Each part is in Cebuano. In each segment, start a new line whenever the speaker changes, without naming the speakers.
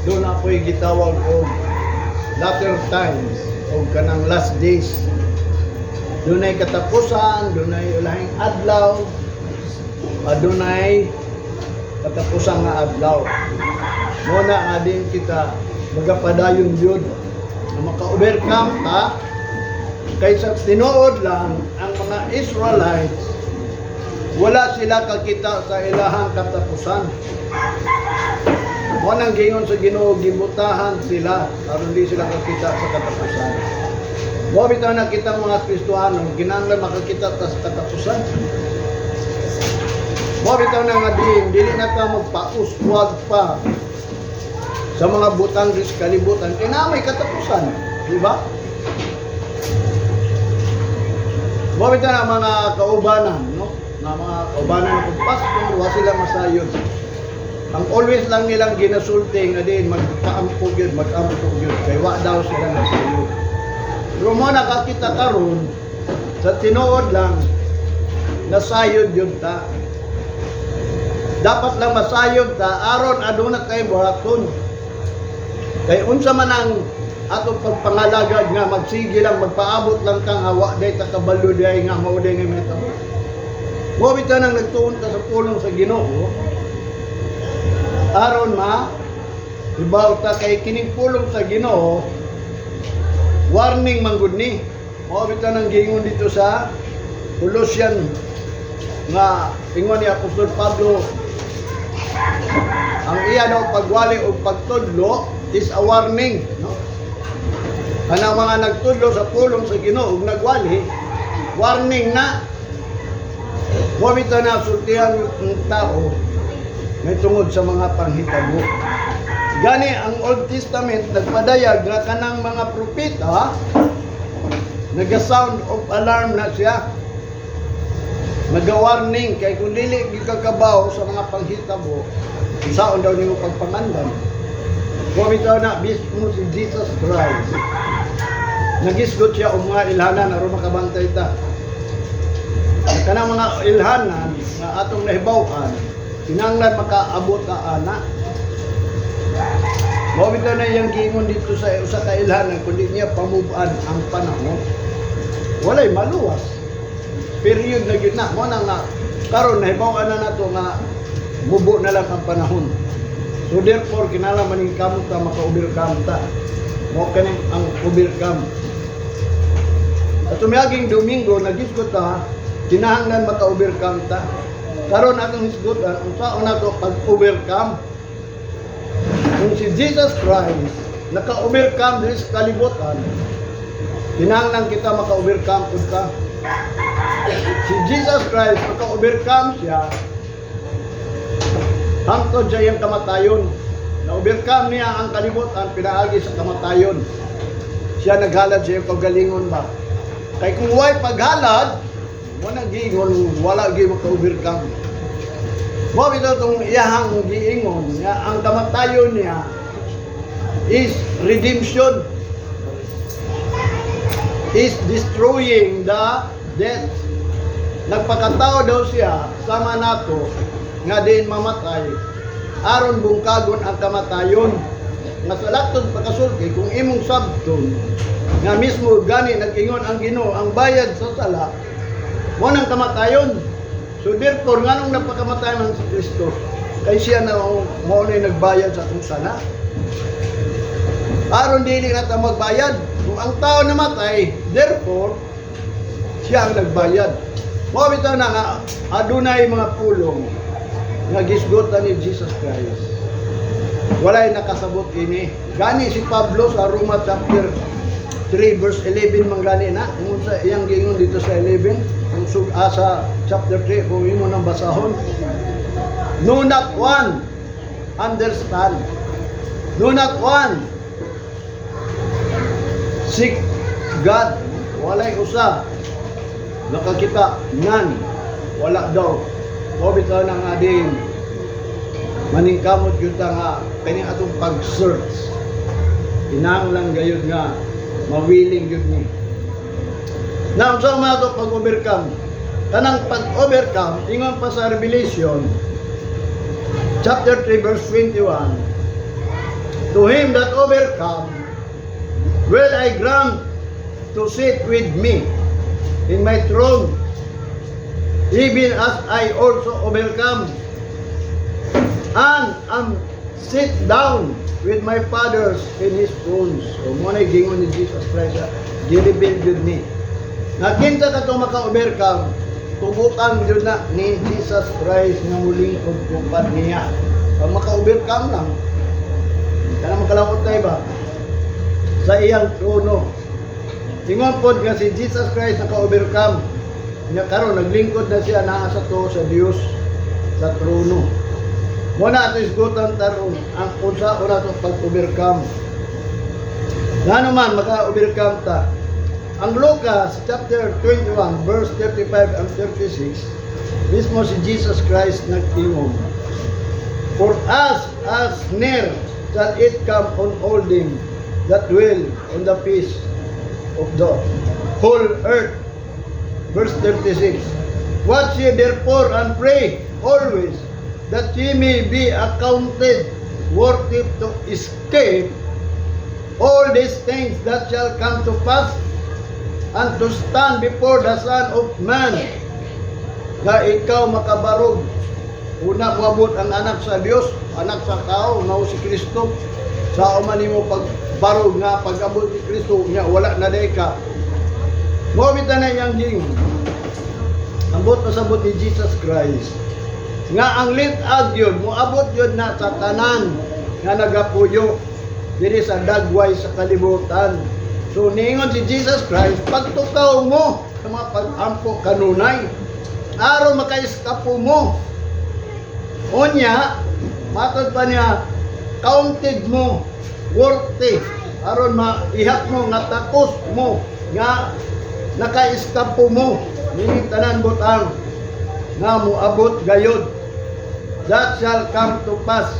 Duna po'y gitawag og latter times o kanang last days. Dunay katapusan, dunay ulahing adlaw, adunay katapusan nga adlaw. Mao na nga din kita magapadayon yun na maka-overcome ta, kaysa tinuod lang ang mga Israelites, wala sila kakita sa ilahang katapusan. Mao nang giingon sa Ginoo, gibutahan sila aron di sila kakita sa katapusan. Mao bitaw na kitang mga Kristohano, kinahanglan makakita ta sa katapusan. Mao bitaw na nga din dili na ta magpauswag pa sa mga butang sa kalibutan kay naa may katapusan, di ba? Mao bitaw na mga kaubanan, no? Na mga kaubanan ng pastor, wa sila masayod. Ang always lang nilang ginasulti nga din magpaampo gyud, mag-ampo gyud kay wa daw sila nasayod. Pero mo nakakita karon sa tinuod lang, nasayod yun ta. Dapat lang masayod ta aron aduna kay buhaton. Kay unsa man ang atong pagpangalagad nga magsige lang, magpaabot lang kang awa day ta kabalo day nga mao day nga mahitabo. Mao bitaw nang nagtuon ta sa pulong sa Ginoo aron ma ibaw ta, kay kining pulong sa Ginoo warning man gud ni. Mao bitaw nang giingon dito sa Colossian nga ingon ni Apostol Pablo, ang iya daw pagwali o pagtudlo is a warning, no? Kanang mga nagtudlo sa pulong sa Ginoo ug nagwali, warning na. Mao bitaw na sultihan ng tao may tungod sa mga panghitabo. Gani ang Old Testament nagpadayag nga kanang mga propeta naga-sound of alarm na siya. Naga-warning kay kung dili gyud ka kabaw sa mga panghitabo, unsaon daw nimo pagpangandan? Mao bitaw na mismo si Jesus Christ, nagisgot siya og mga ilhanan aron makabantay ta. Kanang mga ilhanan nga atong nahibaw-an, kinahanglan makaabot ta ana. Mao bitaw na iyang giingon dito sa usa ka ilhanan, kundi niya pamuban ang panahon, walay maluwas. Period na gyud na. Mo na nga karon nahibaw-an na nato nga mubo na lang ang panahon. So therefore, kinahanglan maning kamot ta maka-overcome ta. Mao kaning ang overcome. At tumiaging Domingo, nagisgot ta, kinahanglan maka-overcome ta. Karon atong hisgutan, unsaon nato pag-overcome? Kung si Jesus Christ naka-overcome diri sa kalibutan, kinahanglan kita maka-overcome pud ta. Si Jesus Christ naka-overcome siya hangtod sa iyang kamatayon. Na-overcome niya ang kalibutan pinaagi sa kamatayon. Siya naghalad sa iyang kaugalingon ba? Kay kung way paghalad, wala giingon, wala gyud maka-overcome. Mao bitaw tong iyahang giingon nga ang kamatayon niya is redemption, is destroying the death. Nagpakatao daw siya sama nato nga diin mamatay aron bungkagon ang kamatayon. Nga sa laktod pagkasulti, kung imong sabton nga mismo gani nag-ingon ang Ginoo, ang bayad sa sala mo nang kamatayon. So therefore, nganong nagpakamatay man si Kristo? Kay siya na mao na nagbayad sa atong sala aron dili na ta magbayad. Kung ang tao namatay, therefore siya ang nagbayad. Mao bitaw na nga adunay mga pulong nga gisgutan ni Jesus Christ. Walay nakasabot ini. Gani si Pablo sa Roma chapter 3 verse 11 man gani na kung sa iyang giingon dito sa 11 kung sa chapter 3, kung imo nang basahon. No, not one understand. No, not one seek God. Walay usa nakakita, none. Wala daw. Mao bitaw na nga din maningkamot gyud ta nga kani atong pag-search, kinahanglan gayud nga mawilling gyud ni. Na unsa man ato pag-overcome? Kanang pag-overcome, ingon pa sa Revelation chapter 3 verse 21, to To him that overcome, will I grant to sit with me in my throne, even as I also overcome and am sit down with my fathers in his thrones. So, mao na gingon ni Jesus Christ, gi-reveal jud ni. Nga kinsa katong maka-overcome, tugutan jud na ni Jesus Christ nga mulingkod tupad niya. Ang maka-overcome lang, kana makalakot tayo ba? Sa iyang trono. Ingon pod nga si Jesus Christ naka-overcome. Nya karon naglingkod na siya naa sa tuo sa Dios sa trono. Mao na ato isgutan taron ang unsa ora to pag-overcome. Ngano man maka-overcome ta? Ang Lucas chapter 21 verse 35 and 36, mismo si Jesus Christ nag-ingon, "For as near shall it come on all them that dwell on the face of the whole earth." Verse 36, "Watch ye therefore and pray always that ye may be accounted worthy to escape all these things that shall come to pass and to stand before the Son of Man." Nga ikaw makabarog. Una moabot ang anak sa Dios, anak sa tao, mao si Kristo. Sa man nimo pagbarog nga pag-abot ni Kristo nya wala na day ka. Mao bitaw na iyang giingon. Ang buot pasabot ni Jesus Christ nga ang lit-ag yun, moabot yun na sa tanan nga nagapuyo diri sa dagway sa kalibutan. So niingon si Jesus Christ, pagtukaw mo sa mga pag-ampo kanunay, aron makaiskapo mo. Unya, matod pa niya, counted mo, worthy, aron maihap mo nga takos mo, nga nakaiskapo mo, nining tanan butang nga moabot gayod, that shall come to pass,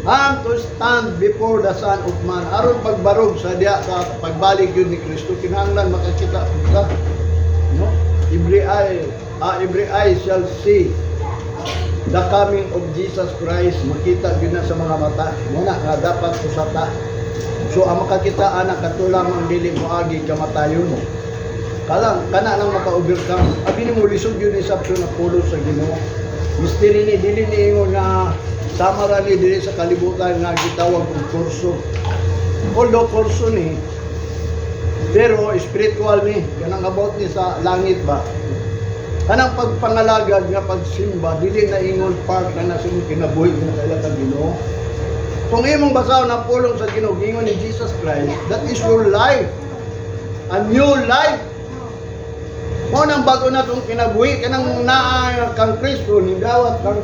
and to stand before the Son of Man. Aron pagbarog sa diya sa pagbalik yun ni Kristo, kinahanglan makakita ka, no? Every eye shall see the coming of Jesus Christ. Makita gyud na sa mga mata. Mao na nga dapat usata. So ang makakita ana kato lamang dili moagi kamatayon. Kalang kana lang maka-overcome. Abi nimo lisod yun ni sabto na pulos sa Ginoo. Mystery ni, dili ni ingon nga sama ra ni dili sa kalibutan nga gitawag og kurso. Although kurso ni, pero spiritual ni, kanang about ni sa langit ba. Kanang pagpangalagad nga pagsimba dili na ingon part na nasa imong kinabuhi nga kaila ka Ginoo. Kung imong basahon ang pulong sa Ginoo, ingon ni Jesus Christ, that is your life. A new life. Mao nang bago na itong kinabuhi, kanang naa kang Kristo, nidawat kang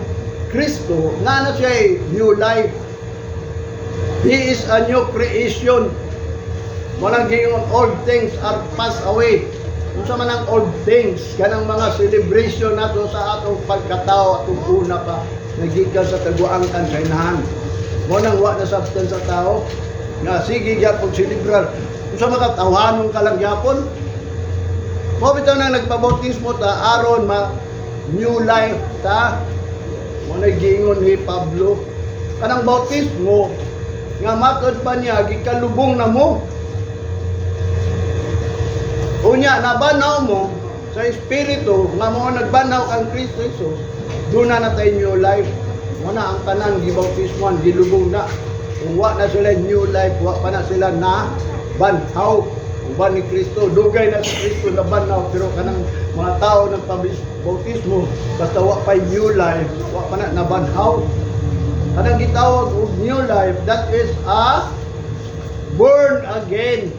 Kristo, naa na siya new life. He is a new creation. Mao nang giingon, all things are passed away. Unsa man ang old things, kanang mga celebration nato sa atong pagkatao atong una pa, nagikan sa kaguangkan sa inahan. Mao nang wa na sabtan sa tao nga sige gyapon celebrar. Unsa man ka, tawhanon ka lang gyapon. Mao bitaw nang nagpabautismo ta aron ma new life ta. Mao na giingon ni Pablo kanang bautismo nga matod pa niya gikalubong na mo. Unya nabanaw mo sa espiritu nga mo nagbanaw kang Kristo Jesus, doon na natay new life. Mo na ang tanan gibautismoan, gilubong na. Kung wa na sila new life, wa pa na sila na banhaw uban ni Kristo. Dugay na si Kristo na banhaw, pero kanang mga tao nagpabautismo basta wa pa new life, wa pa na nabanhaw. Kanang gitawag og new life, that is a born again.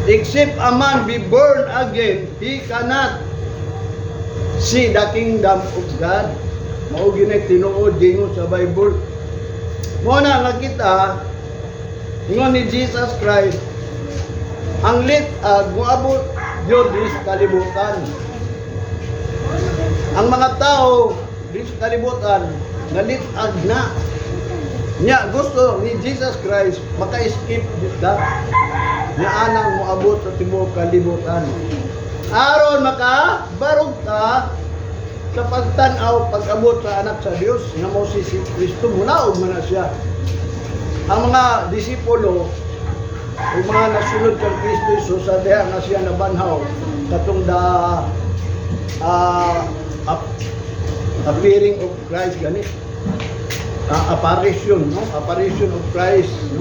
Except a man be born again, he cannot see the kingdom of God. Mao gyud tinuod gingon sa Bible. Mao na nga kita, ingon ni Jesus Christ, ang lit-ag moabot gyud sa kalibutan. Ang mga tao di sa kalibutan nalit-ag na. Nya gusto ni Jesus Christ maka-escape ta. Nya anang moabot sa tibuok kalibutan. Aron makabarog ta sa pagtan-aw pag-abot sa anak sa Dios nga mao si Kristo, munaog man na siya. Ang mga disipulo o mga nasunod kang Kristo Jesus sa diha nga siya nabanhaw katong the appearing of Christ gani, apparition, no, apparition of Christ, no?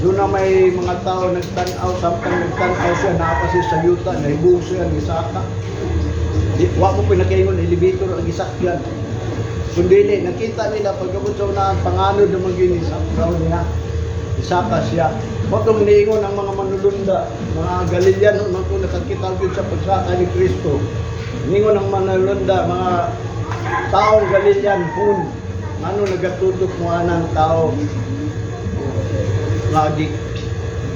Doon na may mga tao nagtan-aw. Samtang nagtan-aw siya, naa pa siya sa yuta, nahibong siya gisaka. Di wa mo pinakaingon elevator ang gisakyan kundi nakita nila pagkabot sa unahan, panganod naman gini sa raw niya, isaka siya. Mao tong niingon ang mga manulunda, mga Galileano man kung nakakita gyud sa pagsaka ni Kristo. Niingon ang manulunda, "Mga taong Galilean hun, ano nagatudok mo anang tao nga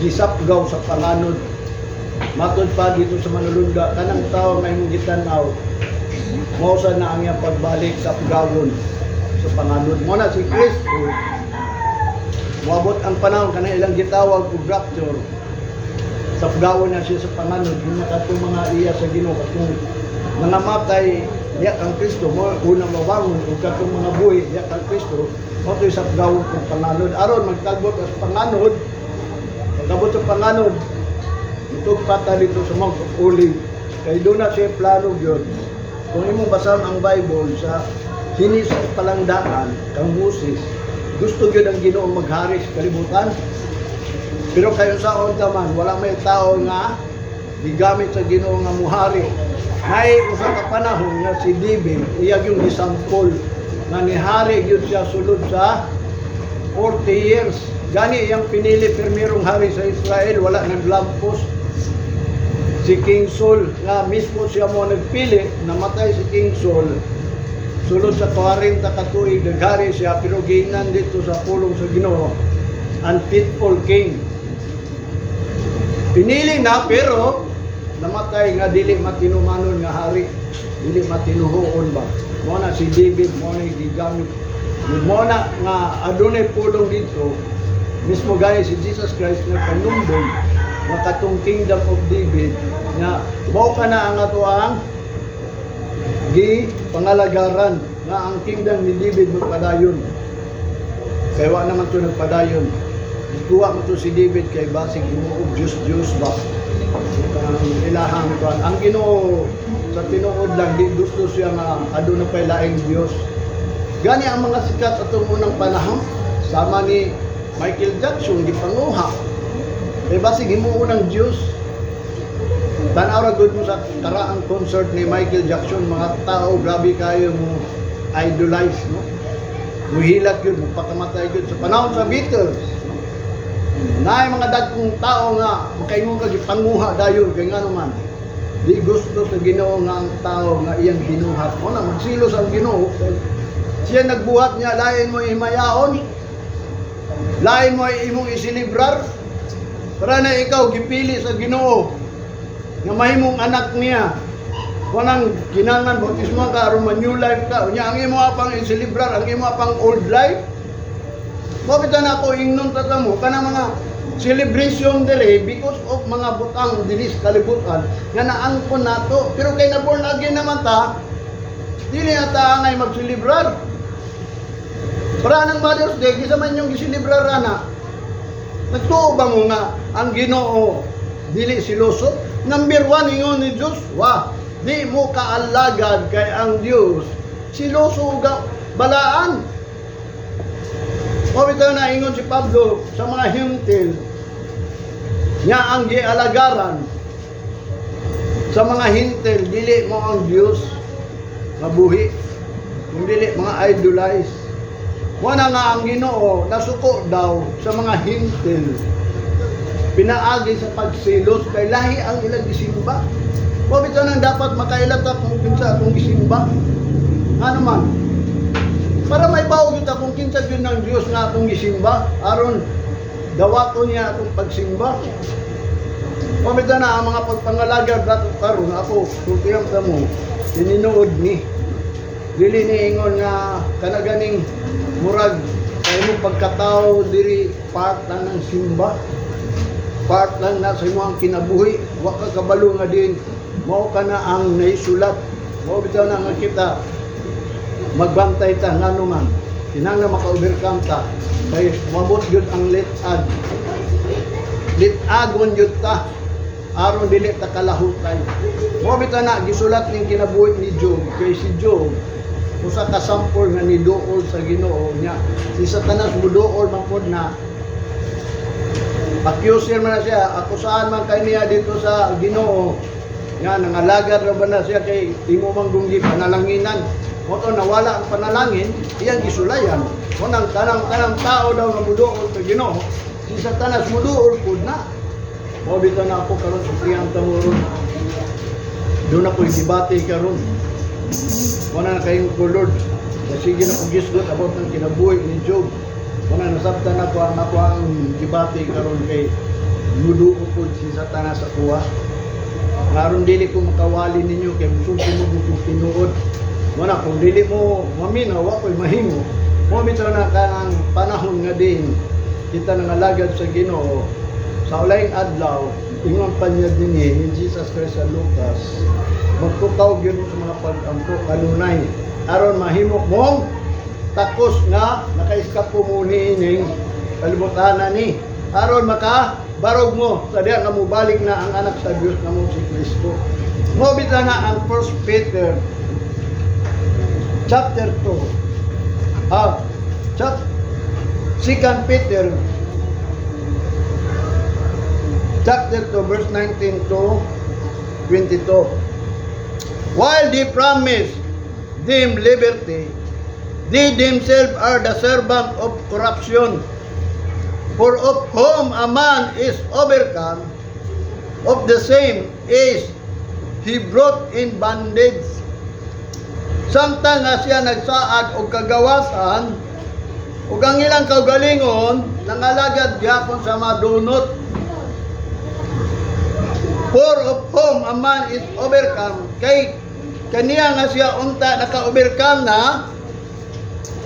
gisapgaw sa panganod?" Matod pa dito sa manulunda, kanang tao nga imong gitan-aw, mao sa na ang iyang pagbalik sa gawon sa panganod. Mo na si Kristo, moabot ang panahon kanang ilang gitawag og rapture. Sa gawon na siya sa panganod, yun na katong mga iya sa Ginoo, katong mga matay diya kang Kristo mo unang mabangon ug katong mga buhi diya kang Kristo mo to'y sa gawon kung panganod aron magtalbot as panganod. Pagabot sa panganod, itugpa ta dito sa Mount of Olive kay doon na siya plano gyud. Kung imong basahon ang Bible sa Genesis palangdaan kang Moses, gusto gyud ang Ginoo maghari sa kalibutan. Pero kayo sa unta man, wala may tao nga gigamit sa Ginoo nga muhari. May usa ka panahon nga si David iya yung gisampol nga nihari gyud siya sulod sa 40 years. Gani iyang pinili pirmirong hari sa Israel, wala naglampos. Si King Saul nga mismo siya mo nagpili, namatay si King Saul. Sulod sa 40 ka tuig naghari siya, pero giingnan dito sa pulong sa Ginoo, unfaithful king. Pinili na pero namatay nga dili matinumanon nga hari, dili matinuhoon ba. Mo na si David mo na gigamit. Mo na nga adunay pulong dito mismo gaya si Jesus Christ nagpanumbong nga katong kingdom of David nga mao ka na ang ato ang gi pangalagaran nga ang kingdom ni David magpadayon. Kay wa naman to nagpadayon. Gikuha mo to si David kay basig himuog Diyos Diyos ba. Ang ilahang kuan. Ang Ginoo sa tinuod lang di gusto siya nga aduna pay laing Dios. Gani ang mga sikat atong unang panahon sama ni Michael Jackson, gipanguha. Kay basig himuon ng Dios. Tanaw ra gud mo sa karaang concert ni Michael Jackson, mga tao grabe kayo mo idolize, no? Muhilat yun, magpakamatay yun. Sa panahon sa Beatles, no? Naay mga dagkong tao nga makaingon ka gipanguha dayon kay nga naman di gusto sa Ginoo nga ang tao nga iyang ginuhat. Mo na magsilos ang Ginoo. Siya nagbuhat niya, lain mo himayaon. Lain mo ay imong isilibrar. Para na ikaw gipili sa Ginoo nga mahimong anak niya. Kanang kinahanglan bautismo ka aron ma new life ka. Unya ang imo pang isilibrar, ang imo pang old life. Mao bitaw na ako ingnon ta mo kana mga celebration diri because of mga butang diri sa kalibutan nga naangkon nato. Pero kay na born again naman ta, dili na ta angay magselebrar. Para ng Mother's Day, kinsa man yung giselebrar ana? Nagtuo ba mo nga ang Ginoo dili siloso? Number one, ingon ni Diyos, wa, di mo kaalagad kay ang Diyos siloso ga balaan. Mao bitaw na ingon si Pablo sa mga Hentil nga ang gialagaran sa mga Hentil dili mo ang Diyos mabuhi kung dili mga idolize. Wala nga ang Ginoo nasuko daw sa mga Hentil pinaagi sa pagsilos kay lahi ang ilang gisimba. Mao bitaw nang dapat makaila ta kung kinsa atong gisimba. Ngano man? Para may bawo kita kung kinsa gyud ng Dios nga atong gisimba aron dawaton niya atong pagsimba. Mao bitaw na ang mga pagpangalagad nato karon, ako sultihan ta mo tininuod ni dili ni ingon nga kana ganing murag kay mo pagkatao diri part lang ng simba, part lang na sa imong kinabuhi. Wa ka kabalo nga din mao ka na ang naisulat. Mao bitaw na nga kita magbantay ta, ngano man Kinahanglan maka-overcome ta kay moabot gyud ang lit-ag. Lit-agon gyud ta aron dili ta kalahutay. Mao bitaw na gisulat ning kinabuhi ni Job, kay si Job usa ka sample nga niduol sa Ginoo niya. Si Satanas muduol man pod na, accuser man na siya, akusahan man kay niya dito sa Ginoo nga nangalagad ra ba na siya kay imo man gunggi panalanginan. Mao to nawala ang panalangin, iyang gisulayan. Mo nang tanang tao daw nga muduol sa Ginoo, si Satanas muduol pud na. Mao bitaw na ako karon sa iyang tamuron. Doon ako debate karon. Wala na kayong ko, Lord. Sige na kong gisgot about ng kinabuhi ni Job. Wala nasabtan ako ang debate karon kay muduol pud si Satanas sa kuha. Ngaron dili ko makawali ninyo kay musulti mo kung tinuod. Wala kung dili mo maminaw, wa ko'y mahimo. Mo bitaw na kanang panahon nga din kita nangalagad sa Ginoo sa ulayng adlaw, ingon pa niya dinhi ni Jesus Christ sa Lucas, magtukaw gyud mo sa mga pag-ampo kanunay aron mahimo mong takos nga nakaiskapo mo niining kalibutan ni aron maka barog mo sa diya nga mobalik na ang anak sa Dios nga mo si Kristo. Mo bitaw na ang 1 Peter chapter 2, 2 Peter chapter 2 verse 19 to 22. "While they promise them liberty, they themselves are the servant of corruption. For of whom a man is overcome, of the same is he brought in bondage." Samtang nga siya nagsaad og kagawasan, ug ang ilang kaugalingon nangalagad gyapon sa madunot. "For of whom a man is overcome," kay kaniya nga siya unta naka-overcome na,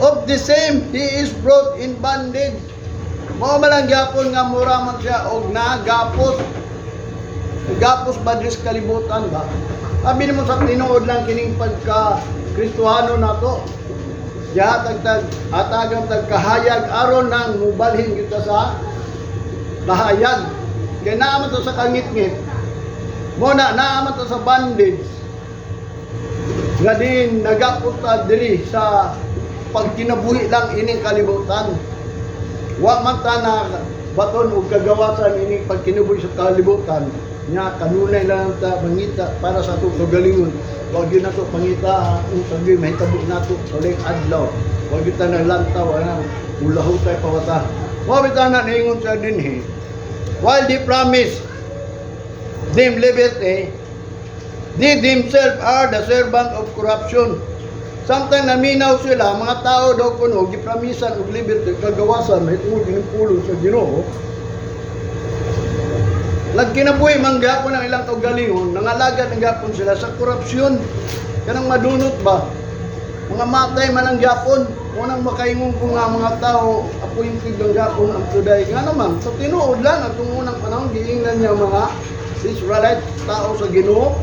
"of the same he is brought in bondage." Mao man lang gyapon nga mura man siya og nagapos. Gapos ba diri sa kalibutan ba? Sabi nimo sa tinuod lang kining pagka Kristohano nato. Gihatag tag hatagan tag kahayag aron nang mubalhin kita sa kahayag. Kay naa man to sa kangitngit. Mo na naa man to sa bondage. Nga din nagapos ta diri sa pagkinabuhi lang ining kalibutan. Wa man ta na baton og kagawasan ining pagkinabuhi sa kalibutan nya kanunay lang ta mangita para sa atong kaugalingon. Wa gyud nato pangita ang sagay mahitabo nato sa uling adlaw. Wa gyud ta naglantaw anang mulahutay pa ta. Wa bitaw na niingon sa dinhi, "While they promise them liberty, they themselves are the servant of corruption." Samtang naminaw sila, mga tao daw kuno, gipramisan og liberty, kagawasan, may tungod ining pulong sa Ginoo. Nagkinabuhi man gapon ang ilang kaugalingon, nangalagad ang gapon sila sa korupsyon. Kanang madunot ba? Mga matay man ang gapon. Unang makaingon ko nga mga tao, appointed ang gapon ang today. Nga naman, sa tinuod lang, atong unang panahon, giingnan niya mga Israelite, tao sa Ginoo.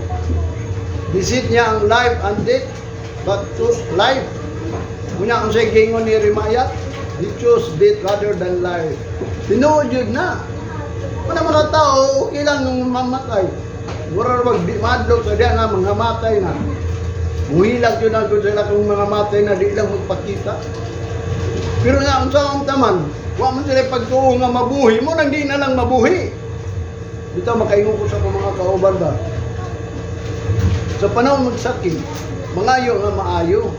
Visit niya ang life and death, but choose life. Unya ang say gingon ni Jeremiah, he chose death rather than life. Tinuod yun na. Wala mga tao, okay lang nung mamatay. Mura wag di madlok sa diya nga mga matay na. Muhilag yun na sila kung mga matay na di lang magpakita. Pero nga, unsa ang taman, wa man sila pagtuo nga mabuhi, mo nang di na lang mabuhi. Bitaw makaingon ko sa akong mga kauban ba. Sa panahon magsakit, mangayo nga maayo.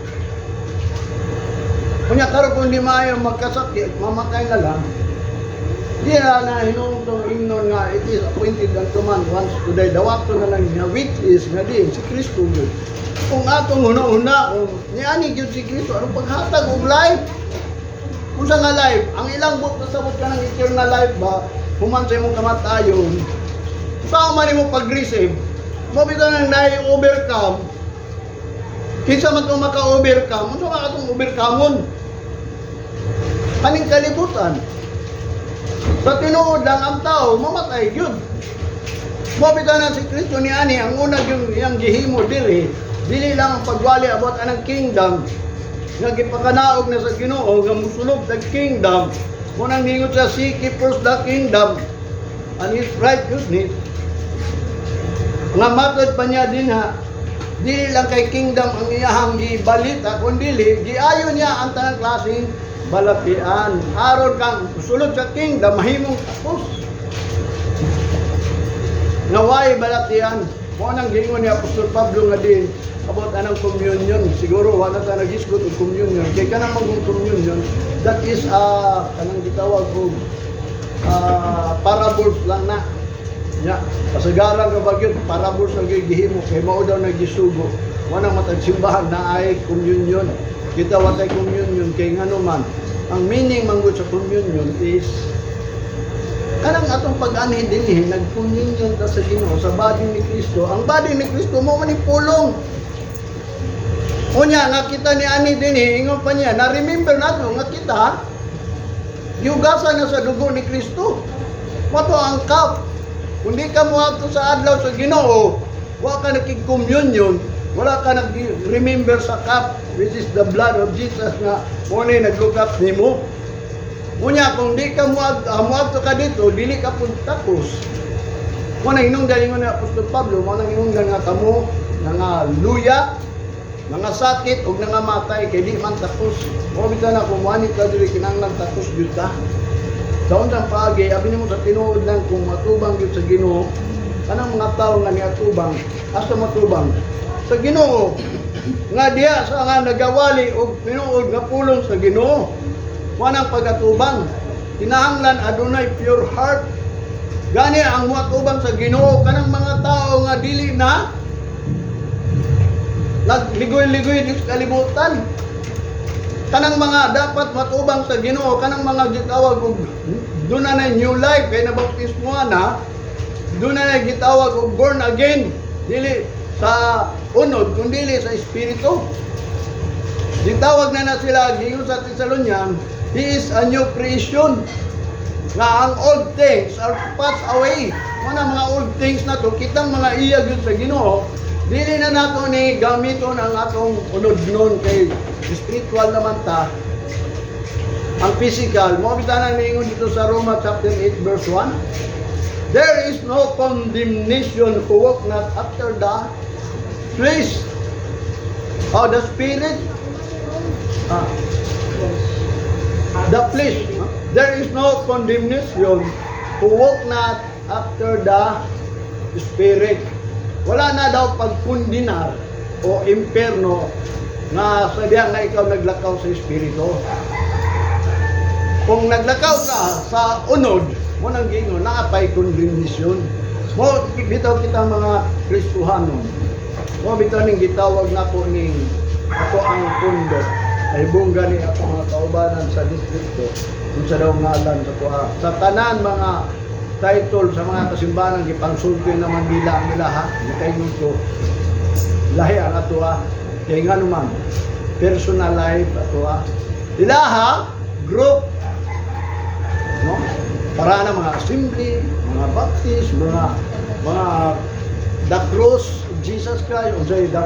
Kunya karon kung di maayo magkasakit, mamatay na lang. Di na na hinuong ingnon nga it is appointed unto man once to die. Dawato na lang niya, which is nga din si Kristo yun. Kung atong huna-huna, kung niani gyud si Kristo, anong paghatag og life? Unsa nga life? Ang ilang buot pasabot ka ng eternal life ba? Human sa imong kamatayon. Saan man nimo pag-receive? Mo bitaw nang na-overcome. Kinsa man itong maka-overcome? Unsa man atong overcome? Kaning kalibutan. Sa tinuod lang ang tao, mamatay yun. Mo bitaw na si Kristo ni ani ang una yung iyang gihimo diri, dili lang ang pagwali about anang kingdom. Nga gipakanaog na sa Ginoo nga musulod sa kingdom. Mo nang ningon sa "Seek ye first the kingdom and his righteousness." Nga matod pa niya din ha, dili lang kay kingdom ang iyahang gibalita, kundi giayo niya ang tanang klaseng balatian. Aron kang sulod sa kingdom, mahimong tapos. Nga way balatian. Mo nang giingon ni Apostol Pablo nga din about anang communion. Siguro wala ta nagisgot og communion. Kay kanang magong communion, that is kanang gitawag og parables lang na. Ya, kasagaran ka ba gyud parables ang gihimo kay mao daw nagisugo. Wanang matag simbahan na ay communion. Kita watay communion kay ngano man ang meaning manggod sa communion is kanang atong pag-anhi dinhi, nag-communion ta sa Ginoo sa body ni Kristo. Ang body ni Kristo mo man ni pulong. Unya nga kita ni ani dinhi, ingon pa niya, na remember nato nga kita gihugasan na sa dugo ni Kristo. Mato ang cup. Kung di ka moadto sa adlaw sa Ginoo, wa ka nakig-communion, wala ka nag-remember sa cup, which is the blood of Jesus nga mo ni nag-look up nimo. Unya kung di ka moadto ka dito, dili ka pud tapos. Mo na hinungdan, ingon ni Apostol Pablo, mo nang hinungdan nga kamo nga luya, mga sakit ug nangamatay kay di man tapos. Mo bitaw na kung moani ka diri, kinahanglan tapos gyud ka. Sa unsang paagi, abi nimo sa tinuod lang kung matubang gyud sa Ginoo, kanang mga tawo nga niatubang, asa matubang? Sa Ginoo. Nga diha sa nga nagawali og tinuod nga pulong sa Ginoo. Wanang pagatubang. Kinahanglan adunay pure heart. Gani ang muatubang sa Ginoo kanang mga tao nga dili na nagligoy-ligoy di sa kalibutan. Kanang mga dapat matubang sa Ginoo, kanang mga gitawag og doon na new life kay nabaptismo na, doon na gitawag og born again, dili sa unod kundi sa espiritu. Gitawag na na sila, giingon sa Thessalonian, he is a new creation. Nga ang old things are passed away. Mga old things na to, kitang mga iya gyud sa Ginoo, dili na nato ni gamiton ang atong unod nun kay spiritual naman ta. Ang physical, mo bitaw na niingon dito sa Roma chapter 8 verse 1. There is no condemnation who walk not after the flesh. Oh, the spirit. Ah, the flesh. Huh? There is no condemnation who walk not after the spirit. Wala na daw pagkundinar o imperno nga sa diya nga ikaw naglakaw sa espiritu. Kung naglakaw ka sa unod, mo nang gingon, naapay condemnation. Mo bitaw kita mga Kristohanon. Mo bitaw ning gitawag nako ning ako ang pundo. Ay bungga ni ako mga kaubanan sa distrito kung sa daw ngalan sa kuha. Sa tanan mga title sa mga kasimbahan, gipangsulti naman nila ang nila ha. Nakaingon ko lahi ang ato ha. Kaya nga naman, personal life ato ha. Ilaha, group, no? Para na mga assembly, mga baptist, mga the cross of Jesus Christ, unsay the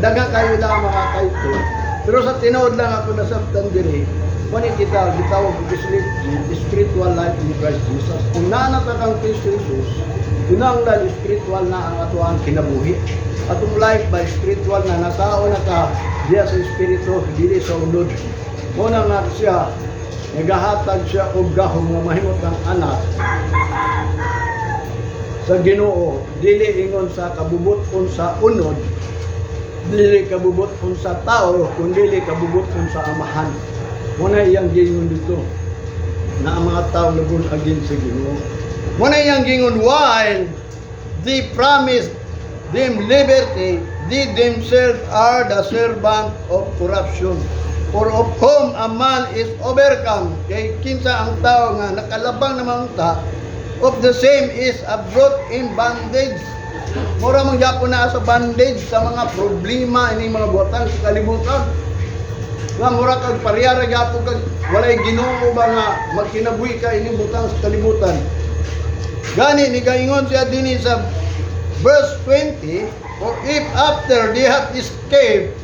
daghang kayo lang mga title. Pero sa tinuod lang ako nasabtan diri, wani kita gitawag og spiritual life in Christ Jesus. Kung naa na ta kang Kristo Jesus, kinahanglan spiritual na ang atoang kinabuhi. Atong life by spiritual na natao na ta diya sa espiritu, dili sa unod. Mo na nga siya nagahatag siya og gahom nga mahimot ng anak sa Ginoo, dili ingon sa kabubut-on sa unod, dili kabubut-on sa tao, kundi kabubut-on sa Amahan. Mo na iyang gingon dito na ang mga tao na born again sa Ginoo. Mo na iyang gingon, "While they promised them liberty, they themselves are the servant of corruption. For of whom a man is overcome," kay kinsa ang tao nga nakalabang naman ta, "of the same is a brought in bondage." Mura man gyapon na sa bondage sa mga problema ini mga buhatan sa kalibutan. Nga mura kag parehara gyapon kag walay Ginoo ba nga magkinabuhi ka ini butang sa kalibutan. Gani ni gaingon siya dinhi sa verse 20, "For if after they have escaped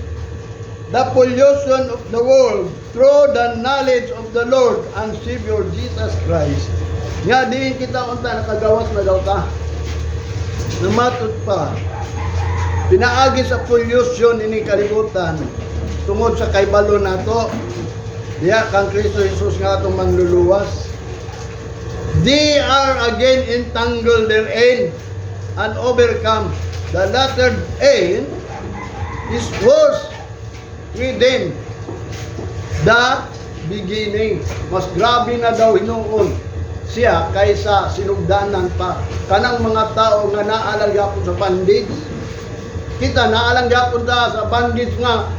the pollution of the world through the knowledge of the Lord and Savior Jesus Christ. Nga diin kita unta nakagawas na daw ta. Namatud pa, pinaagi sa pollution ini kalibutan tungod sa kaybalo nato diya kang Kristo Jesus nga atong manluluwas. They are again entangled therein and overcome. The latter end is worse with them the beginning. Mas grabe na daw hinuon siya kaysa sinugdanan pa. Kanang mga tao nga naa lang gyapon sa bondage. Kita naa lang gyapon ta sa bondage nga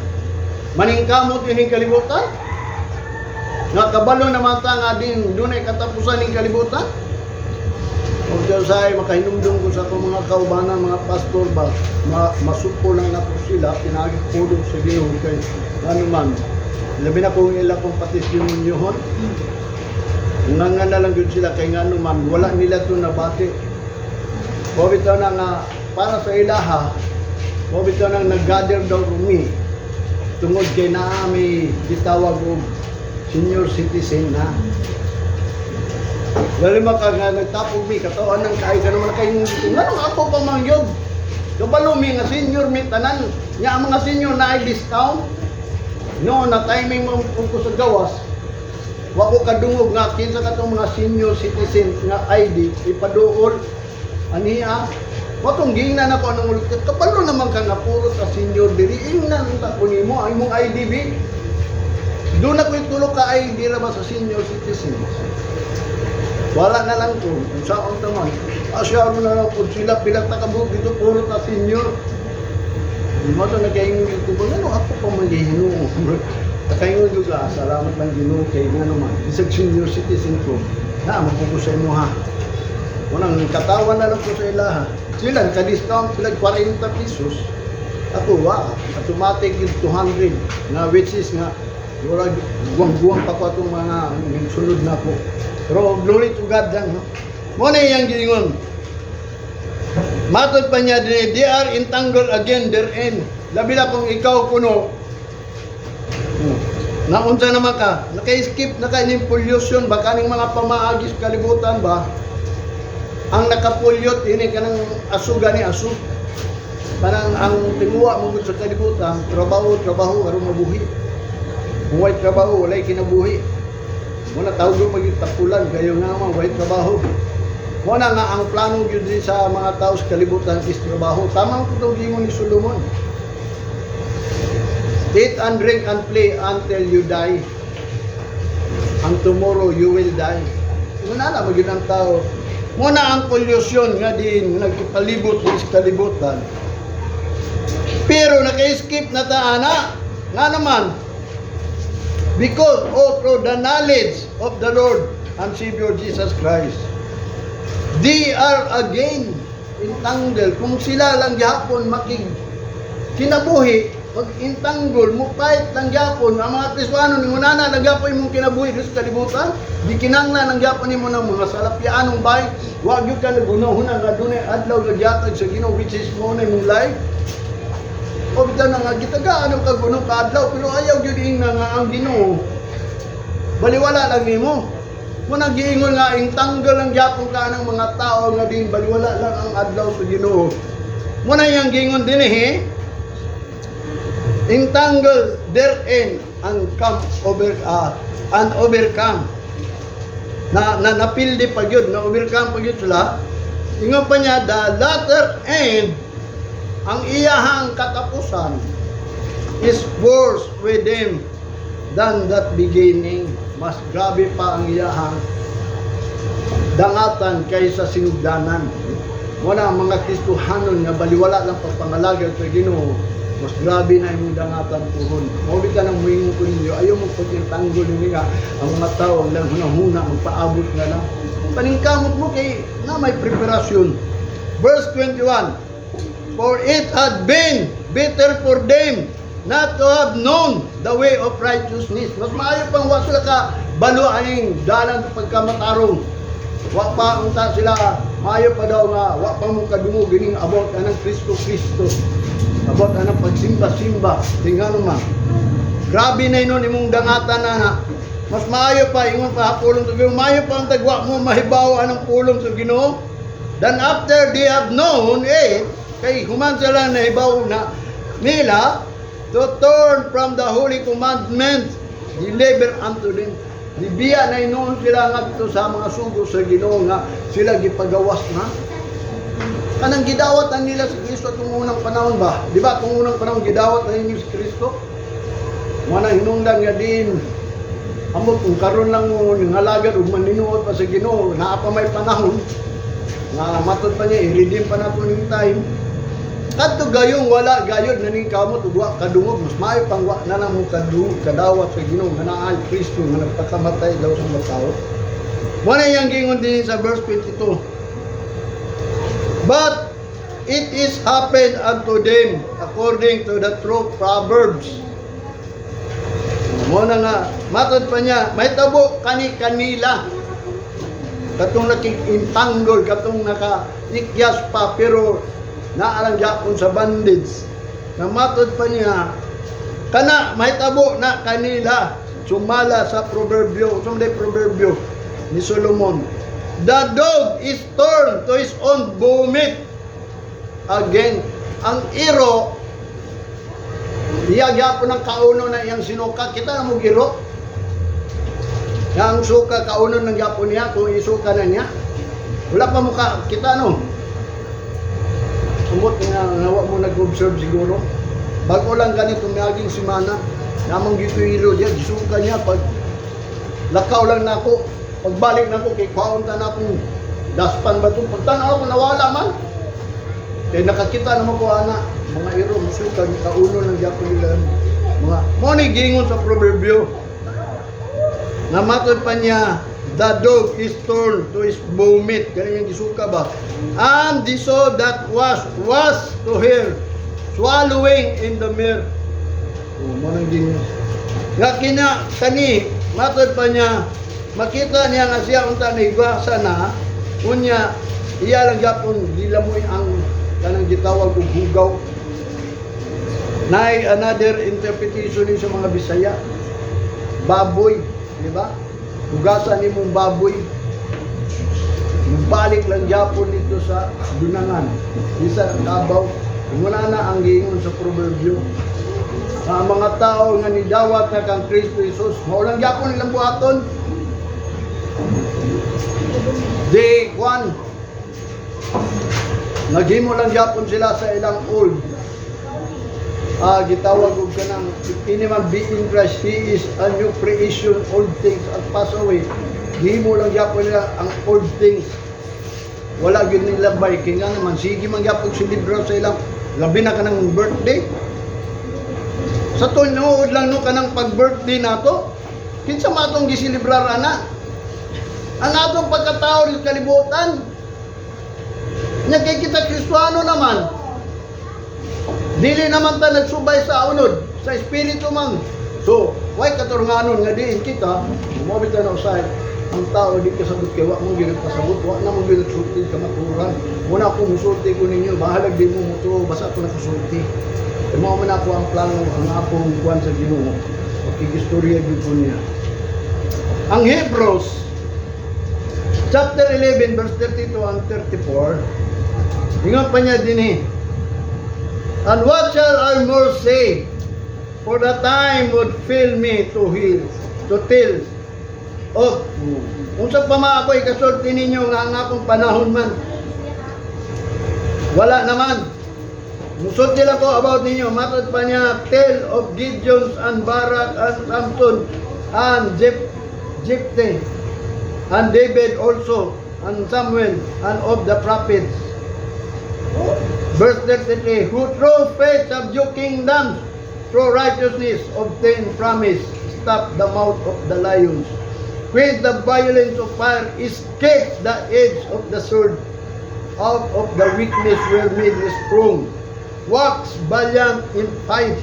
maningkamot ining kalibutan. Nga kabalo naman ta nga din dunay katapusan ning kalibutan. O Diyos ay makahinumdum ko sa akong mga kaubanan, mga pastor ba, masuko lang nato sila, pinaagi pulong sa Ginoo kay ano man. Labi na kung ila kong patestimonyohon. Nga nga na lang yun sila kay ngano man, wala nila to nabati. Mao bitaw na nga para sa ilaha, mao bitaw nang nag-gather daw rumi tungod kay naa may gitawag og senior citizen na. Dali maka nga nagtapog mi katawan ng kaay ka naman kay nganong ako pa man yun. Kabalo mi nga senior mi tanan. Nya ang mga senior na ay discount. No, na timing mo kung ko sa gawas. Wa ko kadungog nga kinsa katong mga senior citizen nga ID ipaduol aniya. Wa tong giingnan ako anong ulit. Kabalo naman ka nga puro sa senior diri, ingnan ta ko nimo ang imong ID bi. Doon ako tulo ka ID ra ba sa senior citizens. Wala na lang ko. Kung saan taman. Asya na lang po sila pila ta kabuok dito, puro ta senior. Di mo to nagkaingon ko ba ano ako pa man Ginoo. Nakaingon ko ka, salamat lang Ginoo kay nga naman. Bisag senior citizen ko. Na mo ko sa imo ha. Unang katawan na lang ko sa ilaha. Sila naka-discount sila 40 pesos. Ako wa, automatic yung 200 nga which is nga murag guwang-guwang pa ko atong mga sunod na ko. Pero glory to God lang, no. Mo na iyang giingon. Matod pa niya dinhi, they are entangled again therein. Labi na kung ikaw kuno naunsa naman ka, naka-skip na ka ining pollution ba, kaning mga pamaagi sa kalibutan ba? Ang nakapulyot ini kanang aso gani aso. Kanang ang tinguwa mo gud sa kalibutan, trabaho, trabaho aron mabuhi. Kung way trabaho, walay kinabuhi. Muna tawag ko pagitapulan kayo nga man way trabaho. Muna nga ang plano gyud din sa mga tao sa kalibutan is trabaho. Tama ang itong giingon ni Solomon. "Eat and drink and play until you die. And tomorrow you will die." Muna na magyud ang tao. Muna ang pollution nga din nagpalibot sa kalibutan. Pero naka-skip na ta ana. Nga naman, because oh, through the knowledge of the Lord and Savior Jesus Christ, they are again entangled. Kung sila lang gihapon makig kinabuhi, pag entangle mo fight lang gyapon ang mga Kristohano ni unana lang gyapon imong kinabuhi sa kalibutan, di kinahanglan lang gyapon nimo ng mga salapyaanong bay, wa gyud ka nagunahuna nga dunay adlaw nga gihatag sa Ginoo which is mo na imong life. O bitaw na nga gitagaan ang kagunong kaadlaw pero ayaw gyud ingna nga ang Ginoo baliwala lang nimo. Mo nang giingon nga entangle lang gyapon ka ng mga tao nga din baliwala lang ang adlaw sa Ginoo. Mo na iyang giingon dinhi, entangled therein and come over and overcome na na napildi pa gyud, na overcome pa gyud sila. Ingon pa niya, the latter end, ang iyahang katapusan, is worse with them than that beginning. Mas grabe pa ang iyahang dangatan kaysa sinugdanan. Wala ang mga Kristohanon nga baliwala lang pagpangalagad sa Ginoo, mas grabe na imong dangatan puhon. Mao bitaw nang muingon ko ninyo, ayaw mo pag-intanggol ninyo nga ang mga tao ang lang hunahuna magpaabot nga lang. Paningkamot mo kay na may preparasyon. Verse 21. For it had been better for them not to have known the way of righteousness. Mas maayo pang wa sila ka balo aning dalan sa pagkamatarong. Wa pa unta sila, maayo pa daw nga wa pa mo kadungog gining about anang Kristo Kristo. About anang pagsimba-simba, tingnan man. Grabe na inon imong dangatan na na. Mas maayo pa, ingon pa pulong sa Ginoo, maayo pa ang tagwa mo mahibaw anang pulong sa Ginoo. Then after they have known it, kay human sila nahibaw na nila to turn from the holy commandments deliver unto them. Gibiya na inoon sila ngadto sa mga sugo sa Ginoo nga sila gipagawas na. Kanang gidawat na nila si Kristo atong unang panahon ba? Di ba atong unang panahon gidawat na ninyo si Kristo? Wala hinungdan nga din. Amot kung karon lang mo ngalagad ug maninuod pa sa Ginoo, naa pa may panahon nga matod pa niya i-redeem pa nato ning time. Kadto gayong wala gayod na ning kamot ug wa kadungog, mas maayo pang wa na lang mo kadungog kadawat sa Ginoo nga naay Kristo nga nagpakamatay daw sa mga tao. Mo na iyang giingon din sa verse 22. But it is happened unto them according to the true proverbs. Mo na nga, matod pa niya, may tabo kani kanila. Katong nakik-entangle, katong naka-ikyas pa, pero naalang gyapon sa bandage. Na matod pa niya, kana may tabo na kanila. Sumala sa proverbio, sumala proverbio ni Solomon. The dog is turned to his own vomit. Again, ang iro, iya gyapon ng kauno na iyang sinuka. Kita na mo iro. Yang suka kauno ng gyapon niya, kung isuka na niya. Wala pa mo ka, kita no. Sumot nga, nawa mo nag-observe siguro. Bago lang ganito miaging simana, namang gito iro diya, gisuka niya pag lakaw lang nako, pagbalik nako kay kwaon ta na akong daspan ba to? Pagtanaw ko nawala man. Kay nakakita naman ko ana, mga iro musuka kauno ng gyapon nila mga mo ni giingon sa proverbio. Namatod pa niya, the dog is turned to his vomit. Ganun yung gisuka ba? And the sow that was to her, swallowing in the mire. Oh, mo nang gingon. Nga kina, kani, matod pa niya, makita niya nga siya unta naigwasa na, unya, iya lang gyapon, gilamoy ang kanang gitawag og hugaw. Nay another interpretation ni sa mga Bisaya. Baboy, di ba? Hugasan nimong baboy. Balik lang gyapon dito sa dunangan. Bisa ang kabaw. Muna na ang giingon sa proverbio. Sa mga tao nga nidawat na kang Kristo Jesus, mao lang gyapon nilang buhaton. Di kwan. Naghimo lang gyapon sila sa ilang old gitawag og kanang if any man be in Christ, he is a new creation, old things are passed away. Gihimo lang gyapon nila ang old things. Wala gyud nila bay kay nga naman sige man gyapon celebrar sa ilang labi na kanang birthday. Sa tinuod lang no kanang pag-birthday nato, kinsa man atong giselebrar ana? Ang atong pagkatao sa kalibutan. Nya kay kita Kristiyano naman. Dili naman ta nagsubay sa unod, sa espiritu man. So, why katurunganon nga diin kita, mabit na usay, ang tao di kasabot kay wa mo gyud pasabot, wa na mo gyud sulti kamaturan. Muna ako musulti ko ninyo, bahalag di mo mutuo, basta ako nakasulti. E mao man ako ang plano, ang akong kuan sa Ginoo. Makigistorya gyud ko niya. Ang Hebrews chapter 11 verse 32 and 34, ingon pa niya dinhi. And what shall I more say? For the time would fail me to heal, to tell of. Unsa pa ma ako ikasulti ninyo nga ang akong panahon man? Wala naman. Musulti lang ko about ninyo. Matod pa niya, tell of Gideon and Barak and Samson and Jephthah and David also and Samuel and of the prophets. Verse 33, who through faith subdue kingdoms, through righteousness obtain promise, stop the mouth of the lions, quench the violence of fire, escape the edge of the sword, out of the weakness were made strong, wax valiant in fight,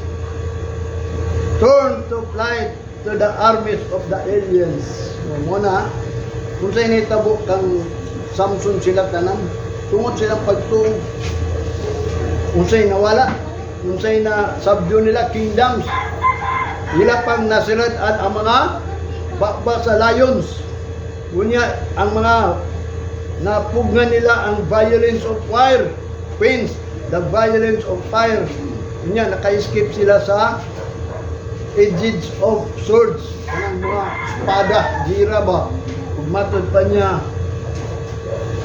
turn to flight to the armies of the aliens. So, muna, kung sa initabo kang Samson sila tanan, tungod silang pagtuo, unsay nawala. unsay na subdue nila kingdoms. Ila pang nasirad ang mga baba sa lions. Unya ang mga napugnan nila ang violence of fire. Queens, the violence of fire. Unya naka-escape sila sa edges of swords. Kanang mga espada, gira ba? Ug matod pa niya,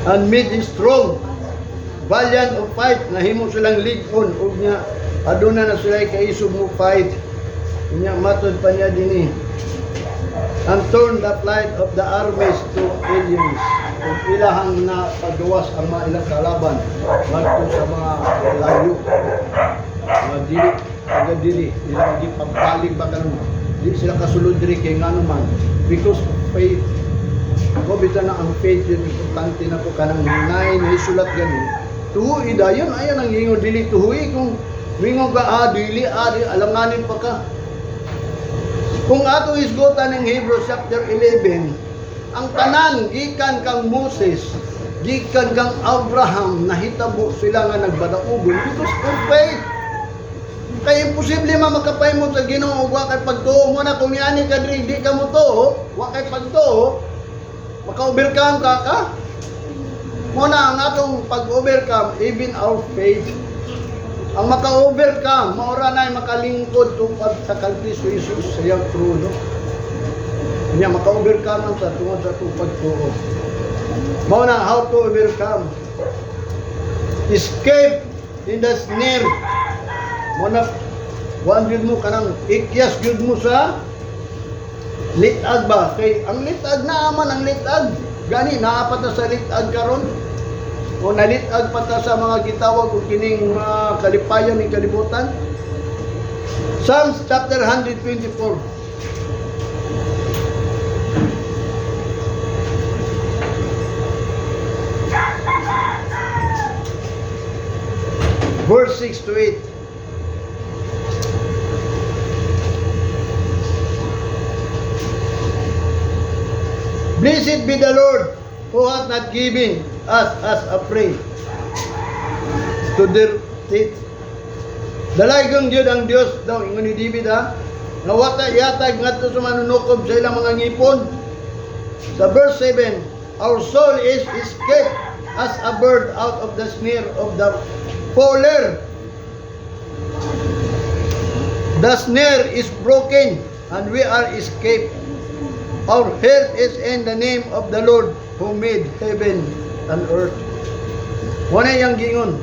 and made strong, valiant of fight, nahimo silang lig-on ug nya aduna na sila kaisog mo fight. Unya matod pa niya dinhi, and turn the flight of the armies to aliens, ug ilahang na pagawas ang mga ilang kalaban ngadto sa mga layo, mga dili taga dili, ilang gipabalig ba, karon di sila kasulod diri kay ngano man, because of faith. Ko bitaw na ang faith yun, importante na po. Kanang nine na isulat gani, tuhui dayon, ayan ang ingon, dili tuhui. Kung mingon ka, ah, dili, ah, di, alanganin pa ka. Kung ato isgutan ng Hebrews chapter 11, ang tanan gikan kang Moses, gikan kang Abraham, nahitabo sila nga nagbadaugon because of faith. Kay imposible man makapahimo sa Ginoo ug wa kay pagtuo mo na. Kung niani ka diri, di ka mo tuo, wa kay pagtuo, maka-overcome ka ka. Mo na ang atong pag-overcome, even our faith. Ang maka-overcome, maura na makalingkod tupad sa kang Kristo Jesus sa iyang trono. Nya maka-overcome ang sa tungod sa atong pagtuo. Mao na how to overcome. Escape in the snare. Mo na kuan gyud mo, kanang ikyas gyud mo sa litag ba, kay ang litag na man ang litag gani naa pa ta sa litag karon o nalitag pa ta sa mga gitawag og kining mga kalipayan ng kalibutan. Psalms chapter 124. Verse 6 to 8. Blessed be the Lord who hath not given us as a prey to their teeth. Dalaygon gyud ang Dios daw, ingon ni David ha, nga wa ta ihatag ngadto sa manunukob sa ilang mga ngipon. Sa verse 7, our soul is escaped as a bird out of the snare of the fowler. The snare is broken and we are escaped. Our help is in the name of the Lord who made heaven and earth. Wala yang gingon.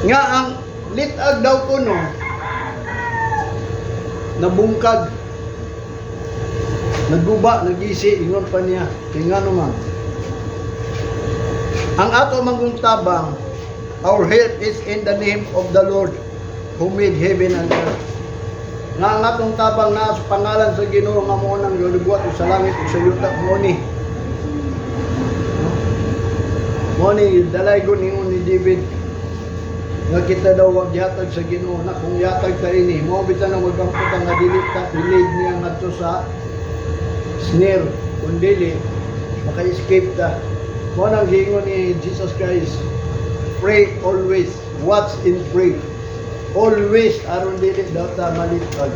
Nga ang litag daw kuno nabungkag, naguba, nagisi, ingon pa niya, kay ngano man ang ato manggong tabang, our help is in the name of the Lord who made heaven and earth. Nga ang atong tabang naa sa pangalan sa Ginoo nga mao nang galibuhat sa langit ug sa yuta. Mo ni, mo ni dalaygon ingon ni David nga kita daw wag gihatag sa Ginoo na kung yatag ta ini mo bitaw na magampo ta nga dili ta ilid niya ngadto sa snare. Kung dili, maka-escape ta. Mo nang giingon ni Jesus Christ, pray always, watch and pray always, aron dili daw ta malitag.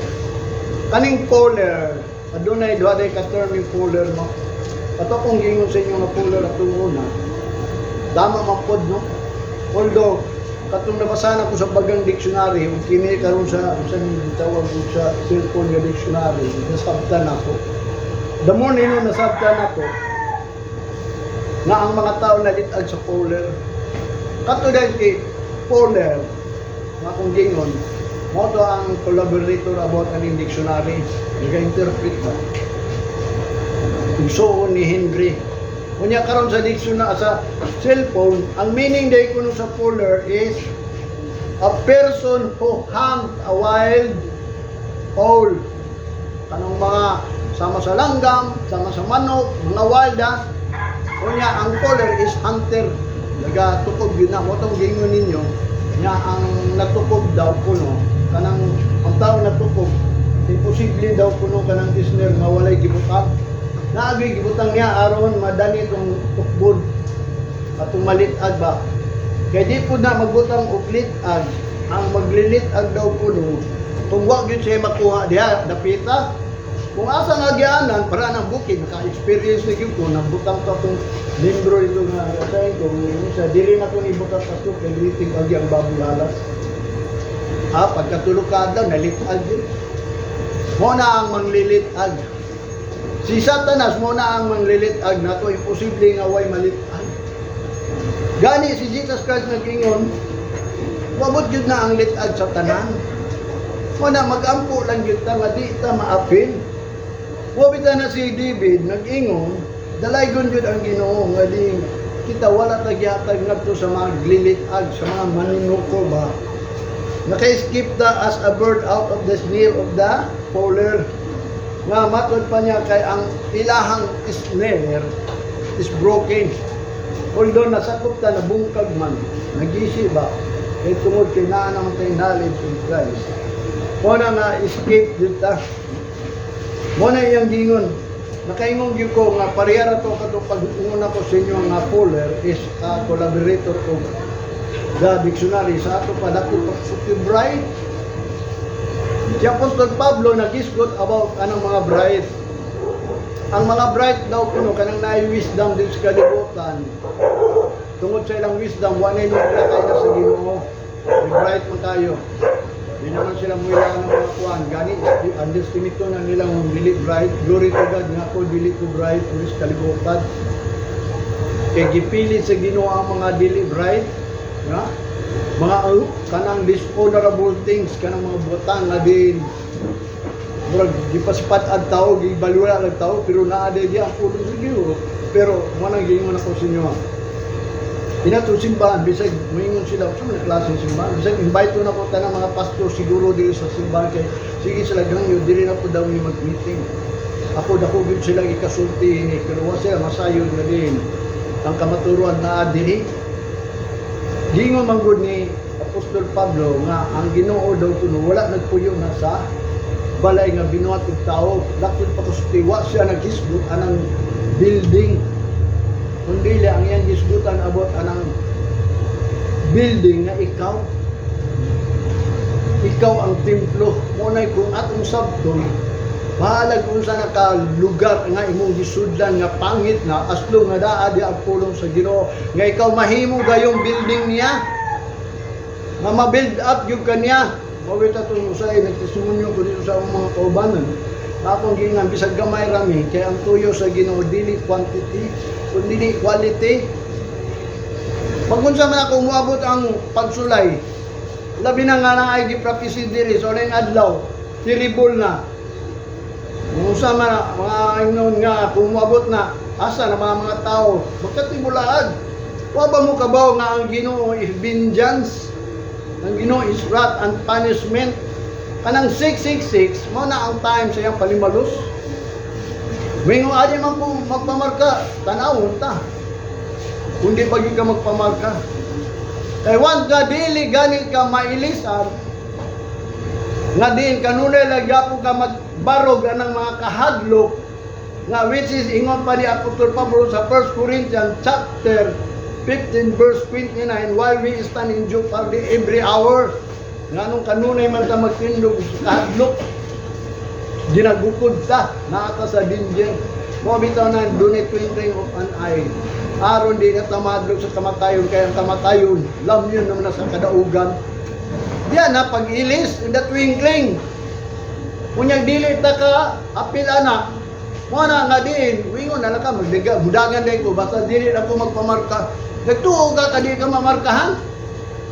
Kaning fowler, adunay duha day ka term yung fowler, no? Ato kong giingon sa inyo nga fowler atong una, tama man pod, no? Although katong nabasa na ko sa bagang dictionary ug kini karon sa unsa ni gitawag og sa cellphone nga dictionary, nasabtan ako. The more nino nasabtan ako nga ang mga tao nalitag sa fowler. Kato dahil kay fowler nga akong gingon, mo to ang collaborator about aning dictionary, naga-interpret ba. Igsuon ni Henry. Unya karon sa dictionary sa cellphone, ang meaning day kuno sa fowler is a person who hunt a wild fowl. Kanang mga sama sa langgam, sama sa manok, mga wild ha. Unya ang fowler is hunter. Nagatukob yun na. Mo tong gingon ninyo, nya ang natukob daw kuno, kanang ang tao natukob. Imposible daw kuno kanang snare nga walay gibutang. Naagay gibutang niya aron madani itong tukbon atong malit-ag ba. Kay di po na magbutang og lit-ag, ang maglilit-ag daw kuno kung wa gyud siya makuha diha dapita. Kung asa nga gianan para ng bukid, naka-experience na gyud ko, nagbutang to atong membro dito nga sa ko sa dili na ko ibutang ato kay litig agi ang baboy halas. Ha, pagkatulog ka adlaw, nalit-ag yun. Mo na ang manglilit-ag. Si Satanas mo na ang manglilit-ag nato, imposible nga way malit-ag. Gani si Jesus Christ nag-ingon, wabot gyud na ang lit-ag sa tanan. Mo na mag-ampo lang gyud ta nga di ta maapil. Wa bitaw na si David nag-ingon, dalaygon gyud ang Ginoo nga di kita wala ta gihatag ngadto sa mga glilit-ag, sa mga manunuko ba. Naka-escape ta as a bird out of the snare of the fowler. Nga matod pa niya kay ang ilahang snare is broken. Although nasakop ta, nabungkag man, nagisi ba, kay tungod kay naa naman tay knowledge in Christ. Mo na nga escape jud ta. Mo na iyang gingon. Nakaingon gyud ko nga pareha ra to kato pag una ko sa inyo nga fowler is a collaborator of the dictionary sa ato pa dako pa sa bright. Si Apostol Pablo nagisgot about anong mga bright. Ang mga bright daw kuno kanang naay wisdom din sa kalibutan. Tungod sa ilang wisdom, wa na kay na sa Ginoo. May bright man kayo. Di naman sila muila ng mga kuan. Gani, underestimate ko na nilang dili bright. Glory to God nga ako dili ko bright ulis kalibutan. Kay gipilit sa Ginoo ang mga dili bright. Nga? Mga kanang dishonorable things, kanang mga butang nga din murag gipasipat ang tao, gibalula ang tao, pero naa di ang pulong sa Ginoo. Pero mo nang giingon ako sa inyo. Dinatong simbahan, bisag moingon sila, sa mga klase simbahan, bisag invite na ko tanang mga pastor siguro diri sa simbahan kay sige sila gangyo, diri na po daw mi mag-meeting. Ako dako gyud sila ikasulti ni, pero wa sila masayod na din ang kamaturuan naa diri. Gingon man gud ni Apostol Pablo nga ang Ginoo daw kuno wala nagpuyo na sa balay nga binuhat og tao. Lakod pa ko sa tiwa siya naghisgot anang building. Kundi ang iyang hisgutan about anang building nga ikaw. Ikaw ang templo. Munay kung atong sabton, bahalag unsa na ka lugar nga imong gisudlan nga pangit na aslong nga daa di ang pulong sa Ginoo nga ikaw mahimo gayong building niya nga ma-build up gyud kaniya. Mawit atong usay nagtestimonyo ko dito sa akong mga kaubanan. Akong giingnan, bisag gamay rami, kay ang tuyo sa Ginoo dili quantity kundi dili quality. Pag unsa man ako moabot ang pagsulay, labi na nga na ay gi-prophecy diri sa uling adlaw, terrible na. Kung unsa man mga ingnon nga kung moabot na, asa na mga tao magkatibulaag. Wa ba mo kabaw nga ang Ginoo is vengeance? Ang Ginoo is wrath and punishment. Kanang 666 mo na ang time sa iyang palimalus. Wingo adi man kung magpamarka, tanawon ta. Kundi pa gyud ka magpamarka. Kay wan ka dili gani ka mailisan, nga din kanunay lang gyapon ka magbarog anang mga kahadlok nga which is ingon pa ni Apostol Pablo sa 1 Corinthians chapter 15 verse 29, while we stand in jeopardy every hour. Nganong kanunay man ta magtindog sa kahadlok, ginagukod ta, naa ta sa danger. Mo bitaw na dunay twinkling of an eye aron di na ta mahadlok sa kamatayon, kay ang kamatayon lamyon naman na sa kadaugan diyan na pag-ilis in the twinkling. Unyag dili ta ka apil ana mo na nga diin wingon na lang ka magdiga budagan day ko basta dili na ko magpamarka. Nagtuo ka ka di ka mamarkahan.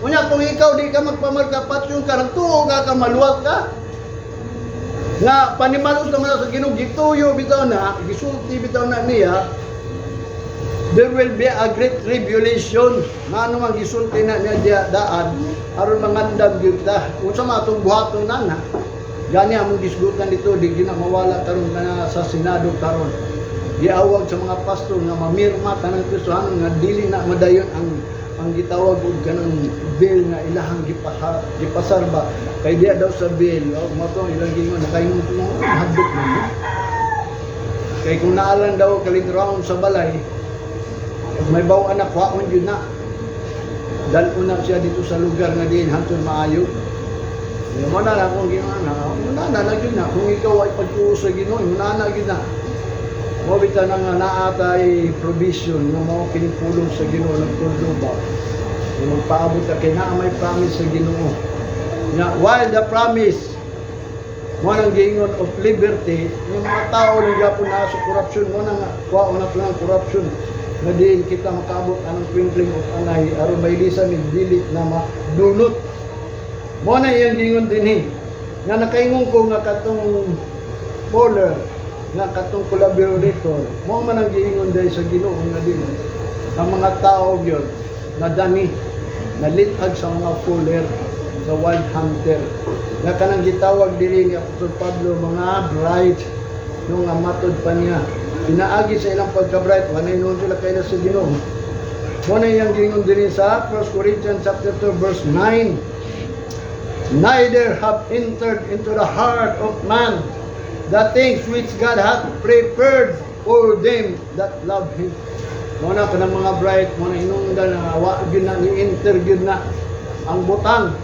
Unya kung ikaw di ka magpamarka, patyon ka, nagtuo ka ka maluwag ka. Nga panimalos naman na sa Ginoo, gituyo bitaw na, gisulti bitaw na niya, there will be a great tribulation. Ngano man gisulti na niya diya daan aron mangandam gyud ta. Unsa man atong buhaton na na? Gani among gisgutan dito, di gyud na mawala karon na sa Senado karon. Giawag sa mga pastor nga mamirma tanang Kristohanon nga dili na madayon ang Ang gitawag og kanang veil nga ilahang gipasar ba kay diya daw sa veil, oh, mao to ilang gingon. Nakaingon ko nga hadlok man mo kay kung naalang daw kalinrawon sa balay ug may baw anak, kwaon yun na, dal-on na siya dito sa lugar nga diin hantod maayo. Yung mo na lang kung ginawa na, na na na gyud na. Kung ikaw ay pagtuo sa Ginoo, na na gyud na. Mo bitaw na nga naatay provision nga mao kini pulong sa Ginoo nagtudlo ba. Nga magpaabot ka kay naa may promise sa Ginoo. Nga while the promise mo nang giingon of liberty, yung mga tao lang gyapon na sa corruption mo na nga kuwaon na lang corruption nga diin kita makaabot anang twinkling of an eye aron mailisan ni dili na madunot. Mo na iyang giingon dinhi. Nga nakaingon ko nga katong Fuller, nga katong collaborator, mo man ang giingon dahil sa Ginoo nga din. Ang mga tao gyud nadani, nalitag sa mga Fuller, sa wild hunter. Nga kanang gitawag diri ni Apostol Pablo mga bright nung nga matod pa niya. Pinaagi sa ilang pagka-bright, walay noon sila kaila sa Ginoo. Mo na iyang giingon diri sa 1 Corinthians chapter 2 verse 9. "Neither have entered into the heart of man the things which God hath prepared for them that love Him." Mo na kanang mga bright, mo na hinungdan na wa gyud na ni enter gyud na ang butang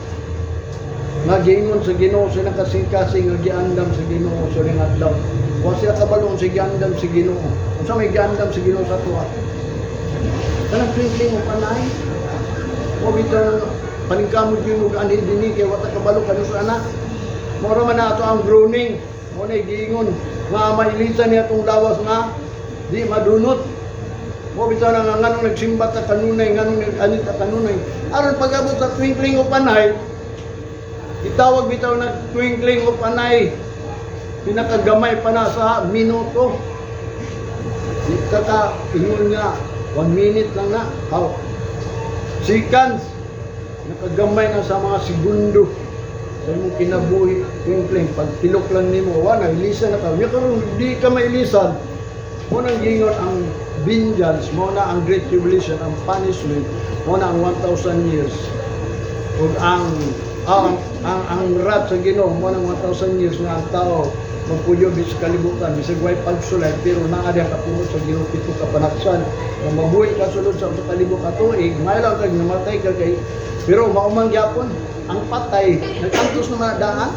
nga giingon sa Ginoo sa kasing-kasing nga giandam sa Ginoo sa ring adlaw. Wa sila kabalo sa giandam sa Ginoo. Unsa may giandam sa Ginoo sa tuwa? Kanang twinkling of an eye. Mo bitaw paningkamot gyud og anhi dinhi kay wa ta kabalo kanus-a na. Mora man na ato ang groaning. Mo na giingon nga mailisan niya atong lawas nga di madunot. Mo bitaw na nga nganong nagsimba ta kanunay, nganong nag-anit ta kanunay. Aron pag-abot sa twinkling of an eye, itawag bitaw na twinkling of an eye. Pinakagamay pa na sa minuto. Di ka ka ingon nga, 1 minute lang na. How? Seconds. Nakagamay na sa mga segundo sa imong kinabuhi, twinkling, pag tilok lang nimo, wa na, ilisan na ka. Nya karon di ka mailisan. Mo nang gingon ang vengeance, mo na ang great tribulation, ang punishment, mo na ang 1,000 years. Ug ang wrath sa Ginoo mo nang 1,000 years nga ang tao magpuyo sa kalibutan bisag way pagsulay, pero naa diha kapunot sa Ginoo 7 ka panaksan nga mabuhi ka sulod sa 1,000 ka tuig. May lang kag namatay ka kay pero mao man gyapon ang patay nag-antos na daan.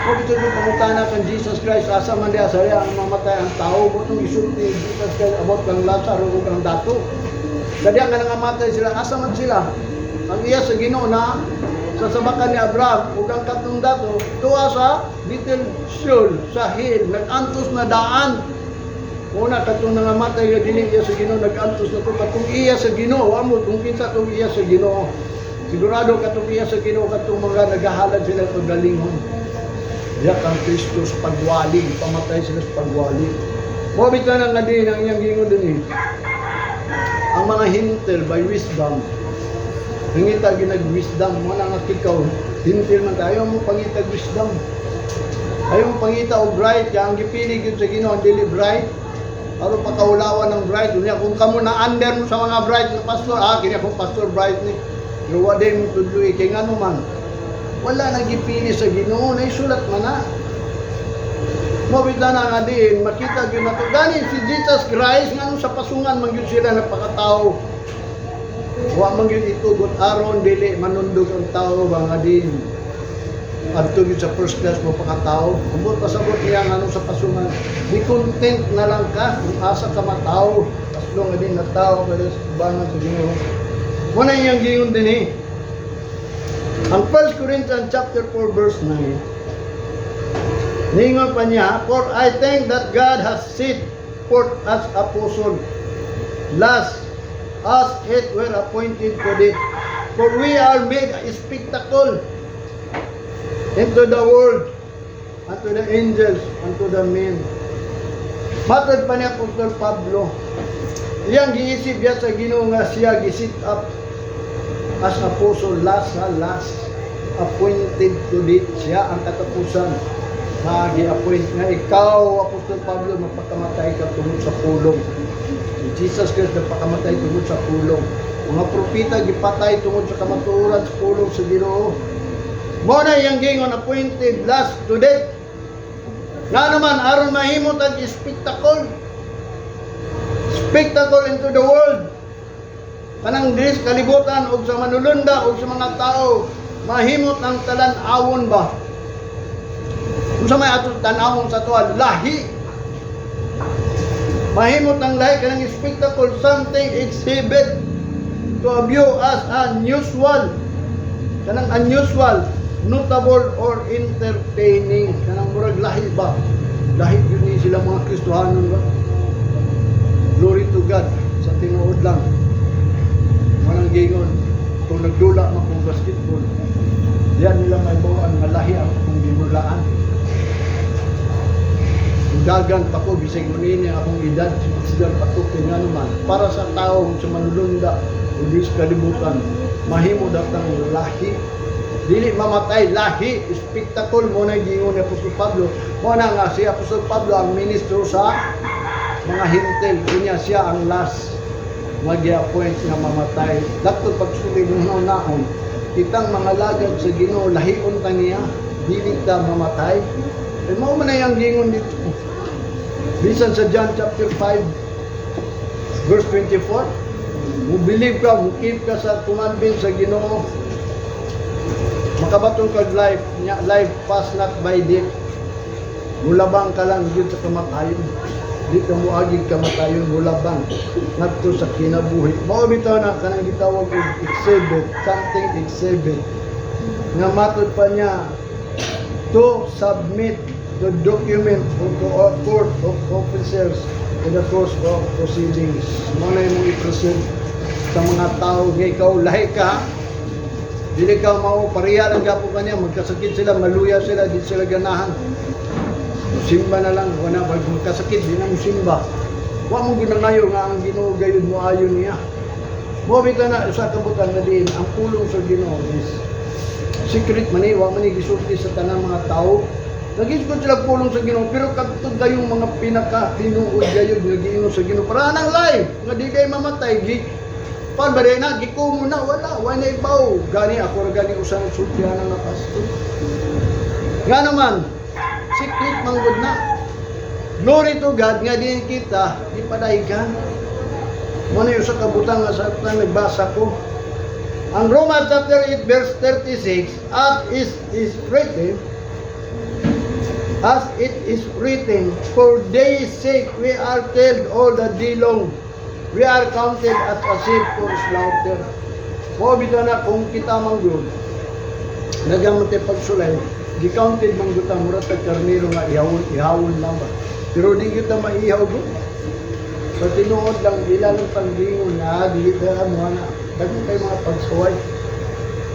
Mo bitaw yung pangutana kan Jesus Christ, asa man diha sa ang mamatay ang tao? Mo tong isulti Jesus Christ about kang Lazaro ug ang dato. Kadya nga nangamatay sila, asa man sila? Ang iya sa Ginoo na sa sabakan ni Abraham, ug ang katong dato tuwa sa little Sheol, sa hell, nag-antos na daan. Una katong nangamatay nga dili iya sa Ginoo, nag-antos na to. Katong iya sa Ginoo, amo kung kinsa tong iya sa Ginoo. Sigurado katong iya sa Ginoo, katong mga nagahalad sila pagalingon. Diya kang Kristo sa pagwali, pamatay sila sa pagwali. Mo bitaw na nga din ang iyang gingon din eh. Ang mga Hentil by wisdom, nangita ginag wisdom mo na nga ikaw, Hentil man tayo mo pangita wisdom. Ayaw mo pangita og bright, kaya ang gipili gyud sa Ginoo ang dili bright. Aron pakaulawan ng bright. Unya kung kamo na under mo sa mga bright na pastor, ah, kini akong pastor bright ni. Pero wa day mo tudloy kay ngano man. Wala na gipili sa Ginoo, naisulat man na. Mo bitaw na nga diin, makita gyud nato. Gani si Jesus Christ ngano sa pasungan man gyud sila nagpakatao. Wa man gyud itugot aron dili manundog ang tao ba nga din. Adto gyud sa first class mo pakatao. Ambot pasabot niya ngano sa pasungan. Be content na lang ka kung asa ka matao. As long nga din natao ka sa bangan sa Ginoo. Mo na iyang giingon din eh. Ang 1 Corinthians chapter 4 verse 9. Ningon pa niya, "For I think that God has set forth as apostle, last, as it were appointed to death. For we are made a spectacle into the world, unto the angels, unto the men." Matod pa ni Apostol Pablo, iyang giisip niya sa Ginoo nga siya gisit up as apostle last sa last, appointed to death, siya ang katapusan na gi-appoint nga ikaw, Apostol Pablo, magpakamatay ka tungod sa pulong. Si Jesus Christ nagpakamatay tungod sa pulong. Mga propeta gipatay tungod sa kamatuoran sa pulong sa Ginoo. Mao na iyang gingon, appointed last to death. Nga naman aron mahimo tag spectacle. Spectacle into the world. Kanang diri sa kalibutan ug sa manulunda ug sa mga tao mahimot ang talan-awon ba. Unsa may atong tan-awon sa tuwa? Lahi. Mahimot ang lahi, kanang spectacle, something exhibit to a view as unusual. Kanang unusual, notable or entertaining. Kanang murag lahi ba? Lahi yun ni sila mga Kristohanon ba? Glory to God. Sa tinuod lang. Walang gingon. Kung nagdula man kung basketball, diyan nila mahibaw-an nga lahi ang akong gidulaan. Kung dagan pa ko, bisag ni akong edad, sigal pa ko, kaya nga naman, para sa tao, sa manulunda, o di sa kalibutan, mahimo datang lahi. Dili mamatay, lahi, spectacle mao na gingon ni Apostol Pablo. Mao na nga si Apostol Pablo ang ministro sa mga Hentil. Kunya siya ang last mag-appoint nga mamatay. Dato pagsulay mo naon, kitang mga lagad sa Ginoo, lahion ta niya, dili ta mamatay. Eh, mao man na yung gingon dito. Bisan sa John chapter 5 verse 24, mo believe ka, mo keep ka sa commandment sa Ginoo, makabaton kag life, nya life pass not by death. Mulabang ka lang gyud sa kamatayon. Di ka moagig kamatayon, mulabang ngadto sa kinabuhi. Mao bitaw na kanang gitawag og exhibit, something exhibit. Nga matod pa niya, to submit the document to a court of officers in the course of proceedings. Mao na imong i-present sa mga tao nga ikaw lahi ka. Dili ka mao pareha lang gapon kaniya, magkasakit sila, maluya sila, di sila ganahan. Simba na lang, wala pag magkasakit, di na mo simba. Wa mo ginangayo nga ang Ginoo gayud mo ayon niya. Mo bitaw na sa kabutan na diin ang pulong sa Ginoo is secret man ni, wa man ni gisulti sa tanang mga tao. Nagisgot sila pulong sa Ginoo, pero kadto gayong mga pinaka tinuod gayud nga giingon sa Ginoo para nang life nga di kay mamatay gi pan ba na gikumo na wala wa na ibaw gani ako ra gani usang sultihan nga pastor. Nga naman secret man gud na. Glory to God nga din kita gipadaygan. Mo na yung sa kabutang nga sa nagbasa ko. Ang Romans chapter 8 verse 36, as it is written, "For thy sake we are killed all the day long. We are counted as a sheep for slaughter." Mo bitaw na kung kita man gud nagamot tay pagsulay, gi-counted man gud ta mura tag karnero nga ihawon, ihawon lang ba. Pero di kita maihaw gud. Sa tinuod lang, ila lang panggingon nga dili ta mo na daghan kay mga pagsuway.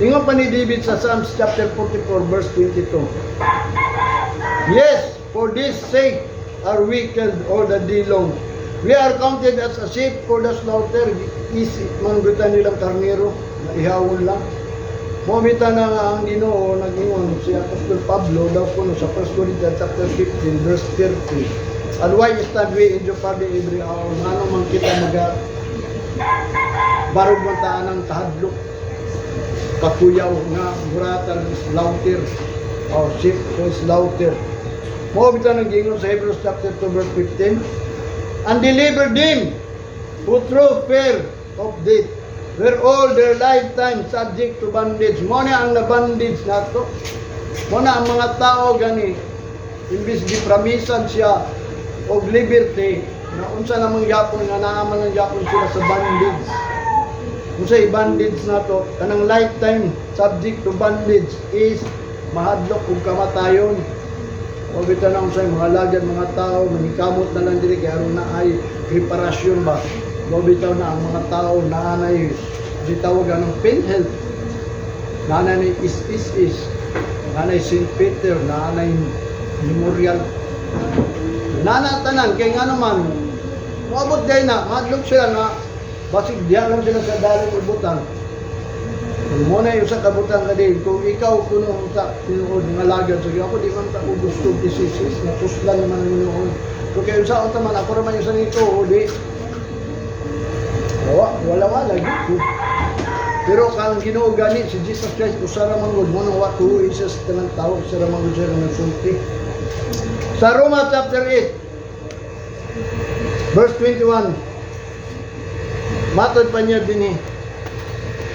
Ingon pa ni David sa Psalms chapter 44 verse 22. "Yes, for this sake are we killed all the day long. We are counted as a sheep for the slaughter." Easy, manggutan nilang karnero, na ihawon lang. Momita na nga ang Ginoo nag-ingon si Apostol Pablo daw kuno sa 1 Corinthians chapter 15 verse 30. "And why stand we in jeopardy every hour?" Ngano man kita maga barog man taan ang kahadlok, kakuyaw nga muratan slaughter or sheep for slaughter. Mo bitaw nang gingon sa Hebrews chapter 2 verse 15. "And deliver them who through fear of death were all their lifetime subject to bondage." Mo na ang na-bondage nato. Mo na ang mga tao gani imbis gipramisan siya og liberty na unsa namang gyapon nga naa man lang gyapon sila sa bondage. Unsa bondage nato? Kanang lifetime subject to bondage is mahadlok og kamatayon. O bitaw na unsay mga lagad mga tao maningkamot na lang diri kay aron na ay preparasyon ba. O bitaw na ang mga tao naanay gitawag anong PhilHealth. Naanay SSS, naanay St. Peter, naanay Memorial. Nana tanan kay nga naman moabot day na mahadlok sila na basig diha lang sila sa daling ibutang. Mo na yung sa kabutang ka din, kung ikaw kuno sa tinuod nga lagad sa ako, di man ta ko gusto isisis, na tuslan naman ang Ginoo. So kaya sa unta man, ako raman yung sa nito, o di, Wala, wala, wala gyud ko. Pero kang Ginoo gani si Jesus Christ, usa ra man gud mo nang wa tuo siya sa tanang tao, isa ra man gud siya nga nagsulti. Sa Roma chapter 8 verse 21, matod pa niya dinhi.